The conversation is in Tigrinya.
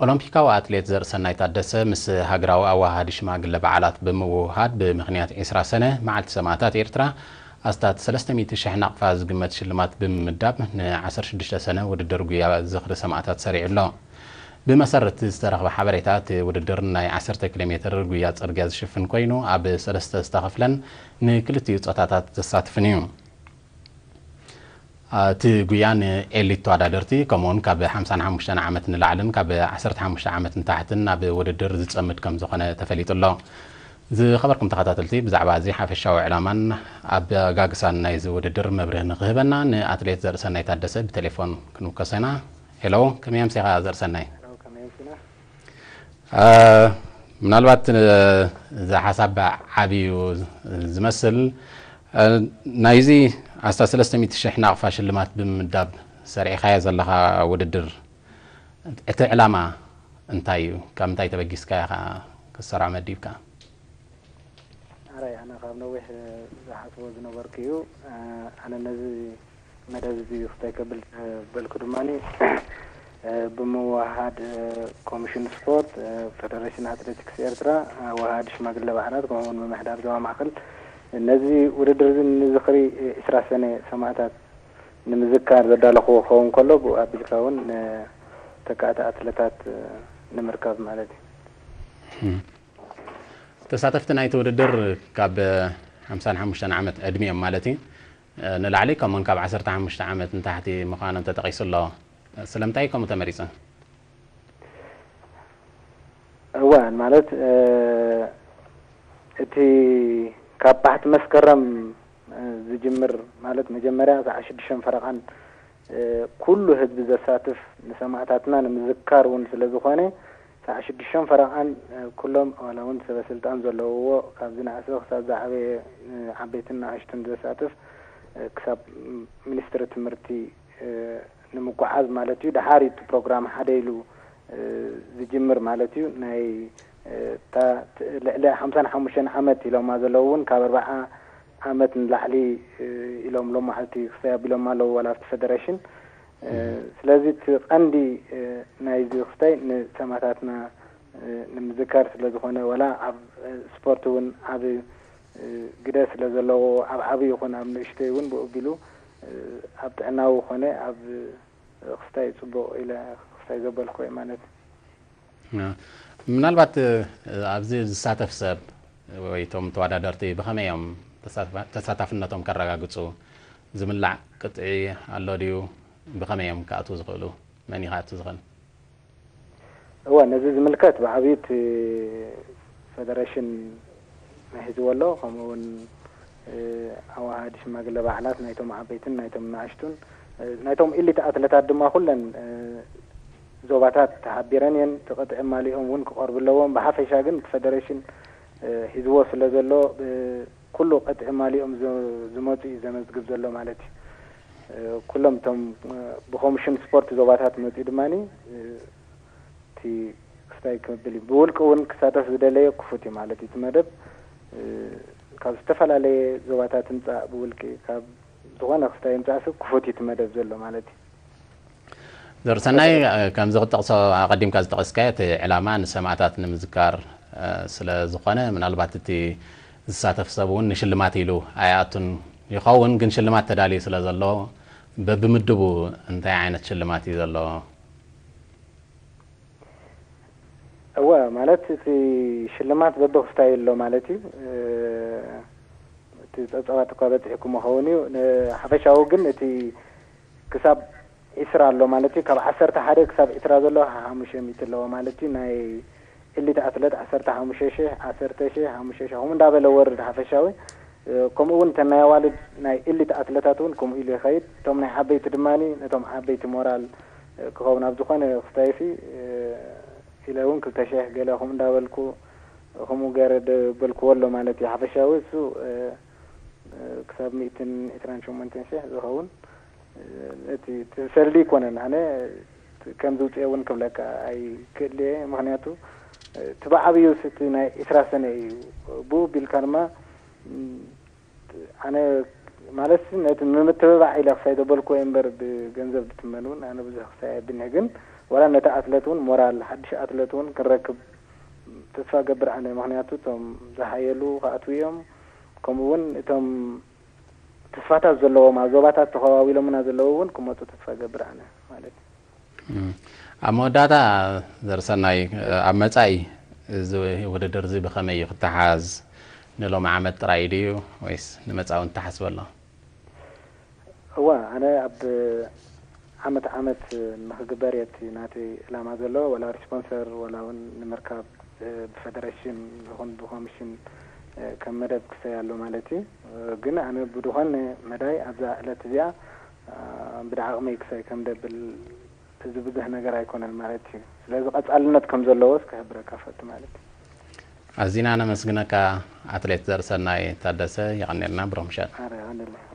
ኦሎምፒካዊ ኣትሌት ዘርእሰናይ ታደሰ ምስ ሃገራዊ ኣወሃሃዲ ሽማግለ በዓላት ብምውህሃድ ብምኽንያት ዕስራ ሰነ መዓልቲ ሰማእታት ኤርትራ ኣስታት ሰለስተ ሚእቲ ሽሕ ናቕፋ ዝግመት ሽልማት ብምምዳብ ን ዓሰርተ ሽዱሽተ ሰነ ውድድር ጉያ ዝኽሪ ሰማእታት ሰሪዑ ኣሎ። ብመሰረት ዝተረኽበ ሓበሬታ እቲ ውድድር ናይ ዓሰርተ ኪሎ ሜትር ጉያ ጽርግያ ዝሽፍን ኮይኑ ኣብ ሰለስተ ዝተኸፍለን ንክልቲኡ ጾታታት ዘሳትፍን እዩ። እቲ ጉያ ንኤሊት ተወዳደርቲ ከምኡውን ካብ ሓምሳን ሓሙሽተን ዓመት ንላዕልን ካብ ዓሰርተ ሓሙሽተ ዓመት ንታሕትን ናብ ውድድር ዝጸምድ ከም ዝኾነ ተፈሊጡ ኣሎ። ዝኸበርኩም ተኸታተልቲ ብዛዕባ እዚ ሓፈሻዊ ዕላማን ኣበጋግሳን ናይዚ ውድድር መብርህ ንክህበና ንኣትሌት ዘርእሰናይ ታደሰ ብቴሌፎን ክንውከሶ ኢና። ሄሎ፣ ከመይ ኣምሲኻ ዘርእሰናይ? ምናልባት እዚ ሓሳብ ዓብዩ ዝመስል ናይዚ ኣስታት ሰለስተ ሚእቲ ሽሕ ናቕፋ ሽልማት ብምምዳብ ሰሪዕኻዮ ዘለኻ ውድድር እቲ ዕላማ እንታይ እዩ? ካብ ምንታይ ተበጊስካ ኢኻ ክትሰርዖ መዲብካ? ኣራይ ኣነ ካብ ነዊሕ ዝሓስቦ ዝነበርኩ እዩ። ኣነ ነዚ መደብ እዚ ክታይ ከብል በልኩ ድማ ብምውሃድ ኮሚሽን ስፖርት፣ ፌደሬሽን ኣትሌቲክስ ኤርትራ፣ ኣወሃዲ ሽማግለ ባዕላት ከምኡውን ምምሕዳር ዞባ ማእከል ነዚ ውድድር እዚ ንዝኽሪ ዕስራ ሰነ ሰማእታት ንምዝካር ዘዳለኽዎ ክኸውን ከሎ ብኡ ኣቢልካ እውን ንተካእቲ ኣትለታት ንምርካብ ማለት እዩ። ተሳተፍቲ ናይቲ ውድድር ካብ ሓምሳን ሓሙሽተን ዓመት ዕድሚኦም ማለት እዩ ንላዕሊ ከምኡን ካብ ዓሰርተ ሓሙሽተ ዓመት ንታሕቲ ምዃኖም ተጠቒሱ ኣሎ። ስለምንታይ ከምኡ ተመሪጹ? እወ ማለት እቲ ካብ ባሕቲ መስከረም ዝጅምር ማለት መጀመርያ ሰዓ ሽዱሽተ ፈረቓን ኩሉ ህዝቢ ዘሳትፍ ንሰማእታትና ንምዝካር እውን ስለ ዝኾነ ሰዓ ሽዱሽተ ፈረቓን ኩሎም ዋላ እውን ሰበ ስልጣን ዘለውዎ ካብ ዝነኣሰ ክሳብ ዝዓበየ ዓበይትን ንኣሽቱን ዘሳትፍ ክሳብ ሚኒስትሪ ትምህርቲ ንምጉዓዝ ማለት እዩ። ደሓር እቲ ፕሮግራም ሓደ ኢሉ ዝጅምር ማለት እዩ። ናይ ልዕሊ ሓምሳን ሓሙሽተን ዓመት ኢሎማ ዘለዉ እውን ካብ ኣርባዓ ዓመት ንላዕሊ ኢሎም ሎም መዓልቲ ክስታይ ኣቢሎም ኣለዉ ዋላ ኣብቲ ፌደሬሽን። ስለዚ እቲ ቀንዲ ናይዚ ክስታይ ንሰማእታትና ንምዝካር ስለ ዝኾነ ዋላ ኣብ ስፖርት እውን ዓብ ግደ ስለ ዘለዎ ኣብ ዓብ ይኹን ኣብ ንእሽተይ እውን ብኡ ኣቢሉ ኣብ ጥዕናዊ ኮነ ኣብ ክስታይ ፅቡቕ ኢለ ክስታይ ዘበልኩ እየ ማለት እዩ። ምናልባት ኣብዚ ዝሳተፍ ሰብ ወይ እቶም ተወዳደርቲ ብኸመይ እዮም ተሳታፍነቶም ከረጋግፁ? ዝምላዕ ቅጥዒ ኣሎ ድዩ? ብኸመይ እዮም ክኣትዉ ዝኽእሉ? መን እዩ ክኣቱ ዝኽእል? እወ ነዚ ዝምልከት ብዓብዩ እቲ ፌደሬሽን ሒዝዎ ኣሎ። ከምኡ እውን ኣወሃዲ ሽማግለ ባዕላት ናይቶም ዓበይትን ናይቶም ንኣሽቱን ናይቶም ኢሊት ኣትለታት ድማ ኩለን ዞባታት ተሓቢረን እየን። እቲ ቅጥዒ ማሊኦም እውን ክቐርቡ ኣለዎም። ብሓፈሻ ግን እቲ ፌደሬሽን ሒዝዎ ስለ ዘሎ ኩሉ ቅጥዒ ማሊኦም ዝመፁ እዩ ዘመዝግብ ዘሎ ማለት እዩ። ኩሎም እቶም ብኮሚሽን ስፖርት ዞባታት መፅኡ ድማ እቲ ክስታይ ክብል እዩ። ብውልቂ እውን ክሳተፍ ዝደለየ ክፉት እዩ ማለት እዩ። እቲ መደብ ካብ ዝተፈላለየ ዞባታት ይምፃእ ብውልቂ ካብ ዝኾነ ክስታይ ይምፃእ ሰብ ክፉት እዩ እቲ መደብ ዘሎ ማለት እዩ። ዘርሰናይ ከምዚ ክጠቕሶ ኣቐዲምካ ዝጠቐስካዮ እቲ ዕላማ ንሰማእታት ንምዝካር ስለ ዝኾነ ምናልባት እቲ ዝሳተፍ ሰብ እውን ንሽልማት ኢሉ ኣይኣቱን ይኸውን፣ ግን ሽልማት ተዳልዩ ስለ ዘሎ በብምድቡ እንታይ ዓይነት ሽልማት እዩ ዘሎ? እወ ማለት እቲ ሽልማት በብክስታይ ኣሎ ማለት እዩ። እቲ ፀብፀባት እኳ በፂሕኩም ይኸውን እዩ። ሓፈሻዊ ግን እቲ ክሳብ ዒስራ ኣሎ ማለት እዩ። ካብ ዓሰርተ ሓደ ክሳብ ዒስራ ዘሎ ሓሙሽተ ሚእቲ ኣለዎ ማለት እዩ። ናይ ኤሊት ኣትለት ዓሰርተ ሓሙሽተ ሽሕ፣ ዓሰርተ ሽሕ፣ ሓሙሽተ ሽሕ ከምኡ እንዳበለ ወርድ ሓፈሻዊ። ከምኡ እውን እተን ናይ ኣዋልድ ናይ ኤሊት ኣትለታት እውን ከምኡ ኢሉ ይኸይድ። እቶም ናይ ዓበይቲ ድማ ነቶም ዓበይቲ ሞራል ክኸውን ኣብ ዝኾነ ክስታይሲ ኢለ እውን ክልተ ሽሕ ገለ ከምኡ እንዳበልኩ ከምኡ ገይረ ደበልክዎ ኣሎ ማለት እዩ። ሓፈሻዊ እሱ ክሳብ ሚእትን ዕስራን ሸሞንተን ሽሕ ዝኸውን እቲ ሰልዲ ኣይኮነን። ኣነ ከም ዝውፅኦ እውን ክብለካ ኣይክእል እየ። ምክንያቱ እቲ ብዓብዩ እቲ ናይ ዕስራ ሰነ እዩ። ብኡ ቢልካ ድማ ኣነ ማለት ነቲ ንምትብባዕ ኢለ ክሳይ ዘበልኩዎ እምበር ብገንዘብ ዝትመን እውን ኣነ ብዙሕ ክሳይ ኣይብልኒ። ግን ዋላ ነቲ ኣትለት እውን ሞራል ሓድሽ ኣትለት እውን ክንረክብ ተስፋ ገብር ኣነ። ምክንያቱ እቶም ዝሓየሉ ክኣትዉ እዮም። ከምኡ እውን እቶም ተስፋታት ዘለዎም ኣብ ዞባታት ተኸዋዊሎምና ዘለዉ እውን ክመፁ ተስፋ ገብር ኣነ ማለት እዩ። ኣብ መወዳእታ ዘርሰናይ ኣብ መጻኢ እዚ ውድድር እዚ ብኸመይ እዩ ክተሓዝ? ንሎሚ ዓመት ጥራይ ድዩ ወይስ ንመጻኢ እውን ተሓስበ ኣሎ? እዋ ኣነ ኣብ ዓመት ዓመት ንክግበር እየ እቲ ናተይ ዕላማ ዘሎ፣ ወላ ሪስፖንሰር ወላ እውን ንምርካብ ብፈደረሽን ይኹን ብኮሚሽን ከም መደብ ክሰይ ኣሎ ማለት እዩ። ግን ኣነ ብድኾነ መዳይ ኣብዛ ዕለት እዚኣ ብድዓቕመይ ክሰይ ከም ደብል እዚ ብዙሕ ነገር ኣይኮነን ማለት እዩ። ስለዚ ቀጻልነት ከም ዘለዎስ ክሕብረካ ፈቲ ማለት እዩ። ኣዚና ነመስግነካ ኣትሌት ዘርሰናይ ታደሰ፣ የቐኔልና ብሩኽ ምሸት። ኣረ ይቐንልና።